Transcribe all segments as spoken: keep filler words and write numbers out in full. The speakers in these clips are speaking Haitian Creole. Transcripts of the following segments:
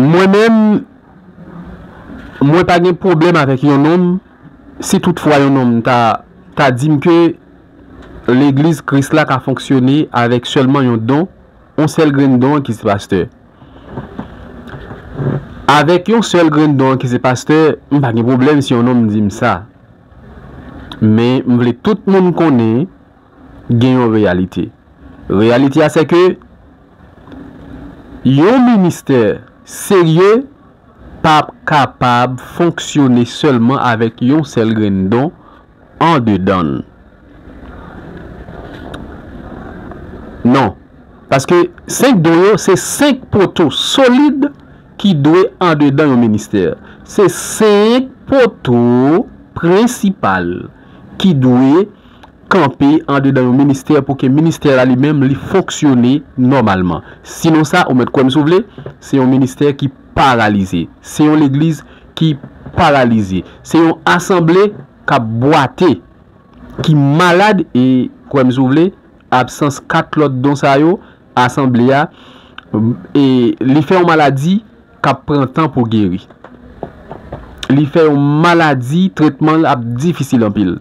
Mwen menm, mwen pa gen pwoblèm avèk yon nonm, si toutfwa yon nonm ta, ta di m ke legliz Kris la ka fonksyone avèk sèlman yon don, yon sèl grenn don ki se pastè. Avèk yon sèl grenn don ki se pastè, m pa gen pwoblèm si yon nonm di m sa. Men, m vle tout moun konnen gen yon reyalite. Reyalite a se ke yon ministè serye p ap kapab fonksyone sèlman avèk yon sèl grenn don andedan l. Non. Paske senk don yo, se senk poto solid ki dwe andedan yon ministè. Se senk poto prensipal ki dwe kanpe andedan yon ministè pou ke ministè la li menm li fonksyone nòmalman. Sinon sa, ou mèt kwè m si w vle, se yon ministè ki paralize. Se yon legliz ki paralize. Se yon asanble k ap bwate, ki malad e, kwè m si w vle, absans kat lòt don sa yo, asanble a, e, li fè yon maladi k ap pran tan pou geri. Li fè yon maladi, tretman l ap difisil anpil.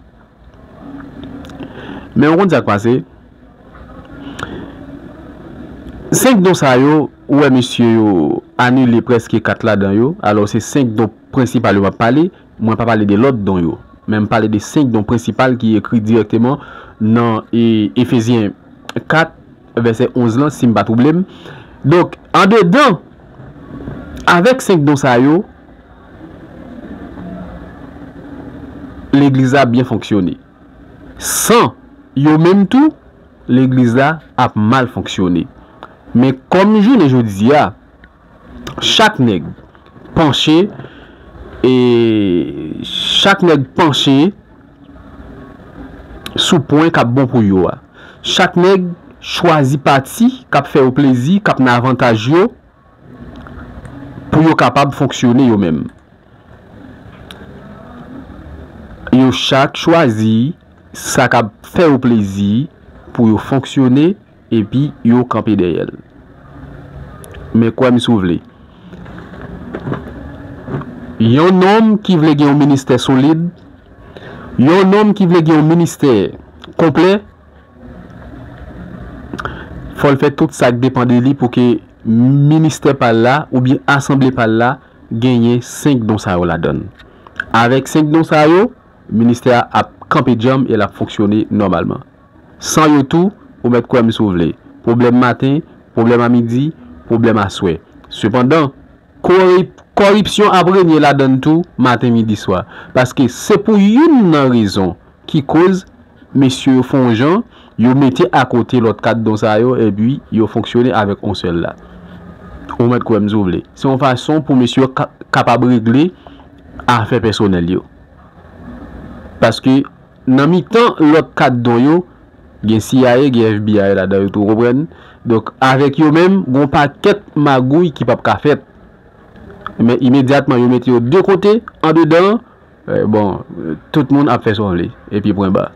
Men w konn sa k pase? Senk don sa yo, ou wè mesye yo anile prèske kat ladan yo. Alò, se senk don prensipal yo m ap pale. Mwen pa pale de lòt don yo. Men m pale de senk don prensipal ki ekri dirèkteman nan, e, Efezyen kat, vèsè onz lan, si m pa twouble m. Donk, andedan, avèk senk don sa yo, legliz la byen fonksyone. San yo menm tou, legliz la ap mal fonksyone. Men kòm jounen jodi a, chak nèg panche, e chak nèg panche sou pwen k ap bon pou yo a. Chak nèg chwazi pati k ap fè yo plezi, k ap nan avantaj yo, pou yo kapab fonksyone yo menm. Yo chak chwazi sa k ap fè yo plezi pou yo fonksyone, epi yo kanpe dèyè l. Men kwè m si w vle. Yon nonm ki vle gen yon ministè solid, yon nonm ki vle gen yon ministè konplè, fò l fè tout sa k depann de li pou ke ministè pa l la oubyen asanble pa l la genyen senk don sa yo ladan l. Avèk senk don sa yo, ministè a ap kanpe djanm e l ap fonksyone nòmalman. San yo tou, ou mèt kwè m si w vle. Pwoblèm maten, pwoblèm a midi, pwoblèm aswè. Sepandan, korip-, kòripsyon ap renye ladan l tou, maten, midi, swa. Paske se pou youn nan rezon ki koz mesye yo fè yon jan, yo mete akote lòt kat don sa yo, epi yo fonksyone avèk yon sèl la. Ou mèt kwè m si w vle. Se yon fason pou mesye yo ka-, kapab regle afè pèsonèl yo. Paske nan mitan lòt kat don yo, gen C I A, gen F B I ladan yo tou, ou konprann? Donk, avèk yo menm, gen yon pakèt magouy ki p ap ka fèt. Men imedyatman, yo mete yo de kote, andedan, eh, bon, tout moun ap fè sa w vle, epi pwen ba.